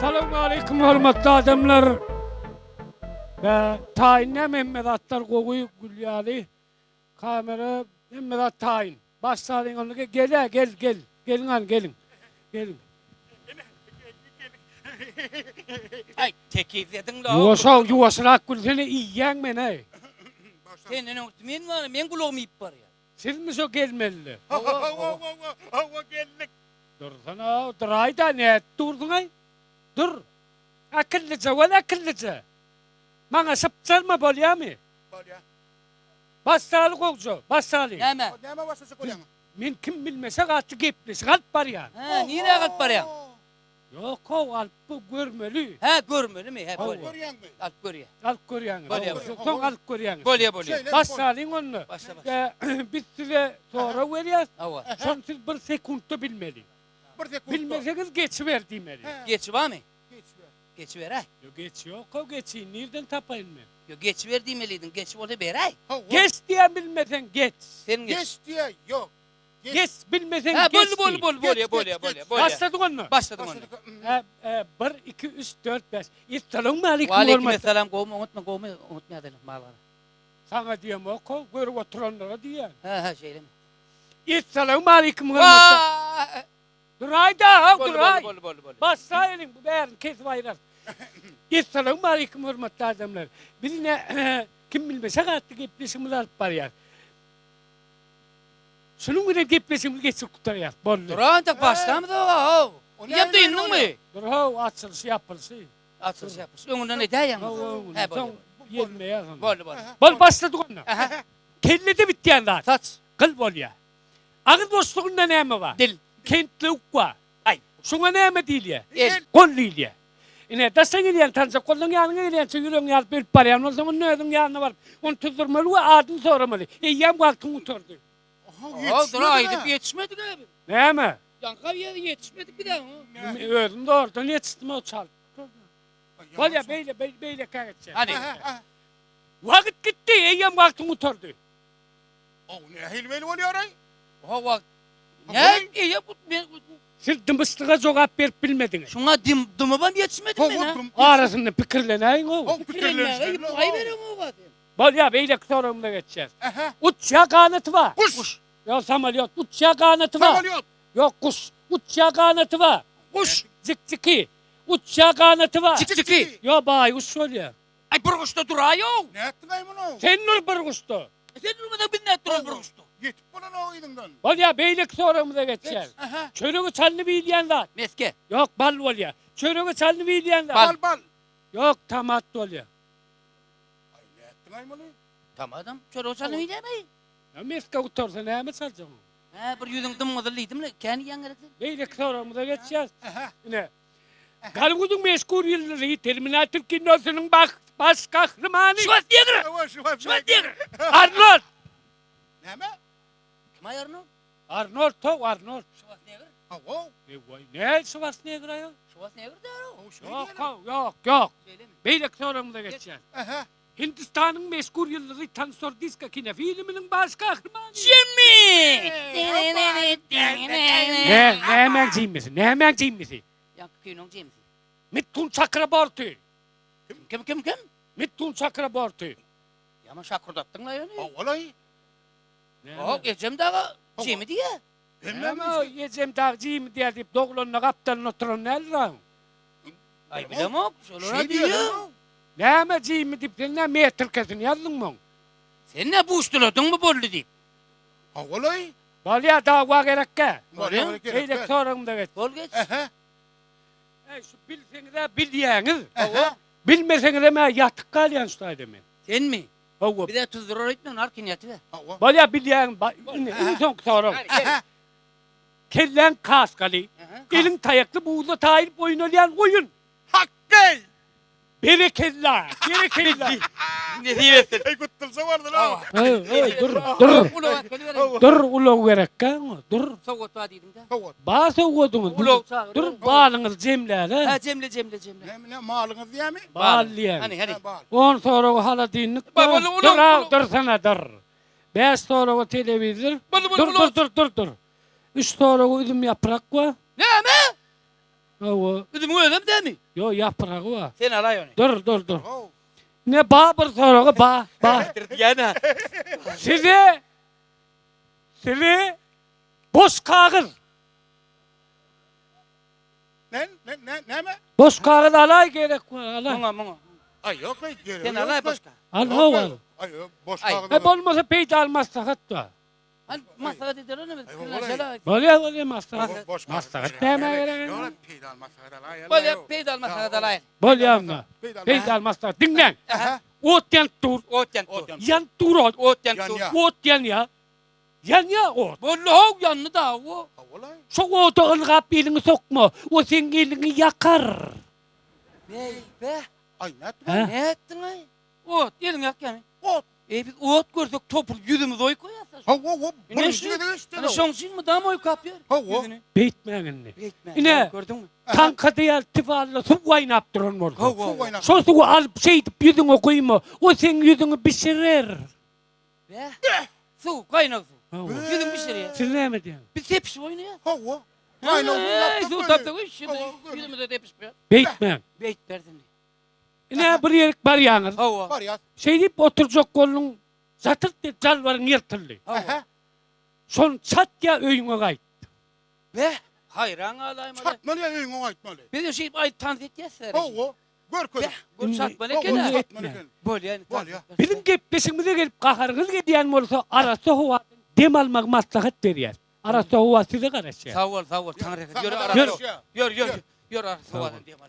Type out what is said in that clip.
Salowmaleýkim hormatly adamlar. Be, taýyn näme hemme zatlar gowy gül ýaly. Kamera hemme zat taýyn. Başlalyň onda gel gel gel. Geliň hany geliň. Geliň. Aý, tekizlediň la. Ýuwaşaw, ýuwaşrak gülsene iýýäň men-aý. Senden öňürti men bar, meň gulagym iýip barýar. Sizmi şo gelmeliler? Hawa, hawa, hawa, hawa geldik. Dursana, duraý-da, nädip durduň-aý? Dur. Akyllyja bol, akyllyja. Maňa sypjyrma, bolýamy? Bolýa. Başlaly gowja, başlaly. Näme? Näme başlajak bolýaň? Men kim bilmese gaty gepleşik alyp barýan. Hä, nirä alyp barýaň? Ýok-ow, alyp bu görmeli. Hä, görmelimi? Hä, Alyp bolýa. görýäňmi? Alyp görýä. Alyp görýäňiz. Bolýa, Soň bolýa. alyp görýäňiz. Bolýa, bolýa. Şeýle Başlalyň onda. Başla, başla. Biz size sorag berýäs. Hawa. Şony siz bir sekuntda bilmeli. Bir sekuntda. Bilmeseňiz geçiber diýmeli. Geçi barmy? Geçiber. Geçiberäý. Ýok, geçi ýok-ow, geçini nirden tapaýyn men? Ýok, geçiber diýmelidiň, geçi bolsa beräý. Hawa. Geç diýýän bilmeseň geç. Sen geç. Geç diýä, ýok. Geç bilmeseň Hä, geç boldy, boldy, diý. boldy, bolýa, bolýa, bolýa, bolýa. Başladyk onda. Başladyk onda. Hä, hä, bir, iki, üç, dört, bäş. Essalawmaleýkim Waleýkim hormatly. essalam, gowumy, oňatmy, gowumy, oňatmy ýagdaýlar, mal-gara. Saňa diýemok-ow, görüp oturanlara diýýän. Hä, hä, şeýlemi. Essalawmaleýkim hormatly. Wa-a-a! Duraý-da, haw, Boldy, duraý. boldy, boldy, boldy. Başla eliň, bu bärini kesip aýrar. Essalawmaleýkim hormatly adamlar. Biz ine Kim bilmese atly gepleşigimizi alyp barýas. Şunuň bilen gepleşigimizi geçirip gutarýas. Boldy. Dur entek başlamyzok-a, how. Ýa dyndyňmy? Dur how, açylyşy, ýapylyşy. Açylyş, ýapylyş. Öňünden edäýeňmi? Hawa, öňünden. Hä, bolýa. Soň ýelmeýär soň. Boldy, boldy. Bol, başladyk onda. Aha. Kellede bitýän zat. Saç. Gyl bolýar. Agyz boşlugynda näme bar? Dil. Kentlewük bar. Aý. Şuňa näme diýilýär? El. Gol diýilýär. Ine, daşa gelýän tanjak goldan ýanyňa gelýänçä ýüregiň ýaryp ölüp barýan bolsaň, onda özüň ýanyna baryp, ony tuzdurmaly we adyny soramaly. Eýýäm wagtyň gutardy. Oho, dur aýdyp ýetişmedik-ä biz. Näme? Ýaňky ýere ýetişmedik biz-ä. Özüm zordan ýetişdim-ow, çalyp gutardy. Bolýar, beýle, beýlekä geçýän. Hany. Wagt gitdi, eýýäm wagtyň gutardy. Ow, nähili beýle bolýar-aý? Oho, wagt. Näme eýýäm gut men Siz dymyşlyga jogap berip bilmediňiz. Şuňa dym dymybam ýetişmedim men ha. Arasynda pikirlenäýiň-ow. Ow, Pikirlenmäge pikirlenişmeli. aýbereňok-a sen. Bolýar, beýleki soragymyza geçýäs. Ähä. Uçýar ganaty bar. Guş. Ýok, samolýot. Uçýar ganaty bar. Samolýot. Ýok, guş. Uçýar ganaty bar. Guş. Jikjiki. Uçýar ganaty bar. Jikjiki. Ýok, baýguş bolýar. Aý bir guşda duraý-ow. Nätdiň-aý muny? Sen dur bir guşda. E sen durmasaň biz nädip durarys bir guşda? Ýetip bolanok yzyňdan. Bolýar, beýleki soragymyza geçýäris. Ähä. Çörege çalnyp iýilýän zat. Mesge. Ýok, bal bolýar. Çörege çalnyp iýilýän zat. Bal, bal. Ýok, tomat bolýar. Aý nätdiň-aý muny? Tomadam çörege çalnyp iýilýärmi? Ýa mesge gutarsa näme çaljaň ony? Hä, bir ýüzüň dym-gyzyl diýdim-le, kän iýýäň gerek sen? Beýleki soragymyza geçýäris. Ähä. Ine, Golliwudyň meşhur ýyldyzy, Terminator kinosynyň baş gahrymany. Şwartnegr! Şwartnegr! Arnold! Näme? Kim-aý Arnold? Arnold how, Arnold. Şwartnegr? Hawa. Eý, näl Şwartnegr aýol? Şwartnegr däl-ow. Ýok, how, ýok, ýok. Şeýlemi? Beýleki soragymyza geçýäs. Ähä. Hindistanyň meşhur ýyldyzy Tansor Disko kinofilminiň baş gahrymany. Jimmi! Nä, nämäň Jimmisi, nämäň Jimmisi? Ýaňky kinoň Jimmisi. Mithun Çakraborty. Kim, kim, kim? Mithun Çakraborty. Ýaman şakyrdatdyň-la ýöne. Hawa-laý. Ýok, ejem dagy Jimmi diýýär. Näme ejem dagy Jimmi diýýär diýip, doglanda gapdalynda oturan däldir-a. Aý, bilemok, şolar-a diýýär. Näme Jimmi diýip sen näme metrikesini ýazdyň muň? Sen nä buşduladyňmy boldy diýip? Hawalaý. Bolýa dawa gerekgä. Bolýa Beýleki soragymda geç. Bol geç. Ähä. Äý şu bilseňizä bilýäňiz. Hawa. Bilmeseňizem-ä ýatyk galýan şu taýda men. Senmi? Hawa. Bize tuzdurar öýtme narkin ýatyber. Hawa. Bolýa bilýäň indi iň soňky sorag. Ähä. Kelläň kaskaly, eliň taýakly buzda taýylyp oýnalýan oýun. Hokkeý! Berekella! Berekella! Nesip etsin. Eý gutdulsa bardyr-ow. Eý, eý, dur, dur. Ulag alyp gelibereýin. Dur, ulag gerekkä oňa, dur. Sowgat bar diýdiň-dä. Sowgat. Bar sowgadyňyz. Ulag çagyr. Dur, balyňyzy jemläle. Hä, jemle, jemle, jemle. Näme, näme, malyňyz diýämi? Bal diýýän. Hany, hany. Hä, bal. On soragy holodilnik Bar, bar. ulag, Dur, ulag. aw, dursana, dur. Bäş soraga telewizor. Bul, bul, Dur, ulag. dur, dur, dur, dur. Üç soraga üzüm ýaprak bar. Näme? Hawa. Üzümiň özem dämi? Ýok, ýapragy bar. Sen alaý ony. Dur, dur, dur. Ne ba bir soragy ba, ba. Diýýän-ä. Size size boş kagyz. Ne, ne, ne, näme? Boş kagyz alaý gerek bar, alaý. Muňa, muňa. Aý, ýok, aý, gerek. Sen alaý boş kagyz. Al, haw, al. Aý, ýok, boş Aý. kagyz. E bolmasa peýdaly maslahat bar. Hany maslahat eder ony biz. Bolýar, bolýar maslahat. Boş kagyz. Maslahat näme gerek? Ýok, peýdaly maslahat alaý. Bolýar, peýdaly maslahat alaý. Bolýar onda. Peýdaly Peýdaly maslahat. Diňläň. Aha. Ot ýanyp dur. Ot ýanyp dur. Ýanyp dur ot. Ot ýanyp dur. Ýanýar. Ot ýanýar. Ýanýar ot. Boldy how ýandy da o. Hawa-laý. Şo oda ylgap eliňi sokma. O seň eliňi ýakar. Beý, be. Aý, nätdiň? Hä? Nätdiň-aý? Ot, eliňi ýakýamy? Ot. Eý, biz ot görsek topulyp ýüzümizi oýup goýýas-a. Hawa, hawa, birinji gezek eşitdim. Ana şoň üçin mydama oýkap ýör. Hawa. Ýüzüni. Beýtmäň indi. Beýtmäň. Ine. Gördüňmi? Taňka ýaly tifalla suw gaýnap duran bolsa. Hawa. Suw gaýnap. Şol suwy alyp şeýdip ýüzüňe guýma. O seň ýüzüňi bişirer. Beh. Suw, gaýnag suw. Hawa. Ýüzüňi bişirýär. Siz näme diýýäňiz? Biz sepişip oýnaýas. Hawa. Gaýnag suw Eý, suw tapdyk. tapdyk. Ýüzümize depişip ýör. Beýtmäň. Beýtmersin. Ine bir ýerik barýaňyz. Hawa. Barýas. Şeýdip oturjak bolduň, jatyrt diýip jalbaryň ýyrtyldy. Hawa. Şony çat ýa öýüňe gaýt. Beh, haýran galaýmaly. Çatmaly ýa öýüňe gaýtmaly. Biz de şeýdip aýdyp tans etýäs. Hawa. Görkezip. Beh, gör çatmaly Hawa, eken-ä. çatmaly eken. Bolýa indi. Bolýa. Biziň gepleşigimize gelip gaharyňyz gelýän bolsa, arassa howadan dem almagy maslahat berýäs. Arassa howa size garaşýar. Sag bol, sag bol, Taňry. Ýör, Saňa arassa. garaşýar. Ýör, ýör, ýör arassa howadan dem al.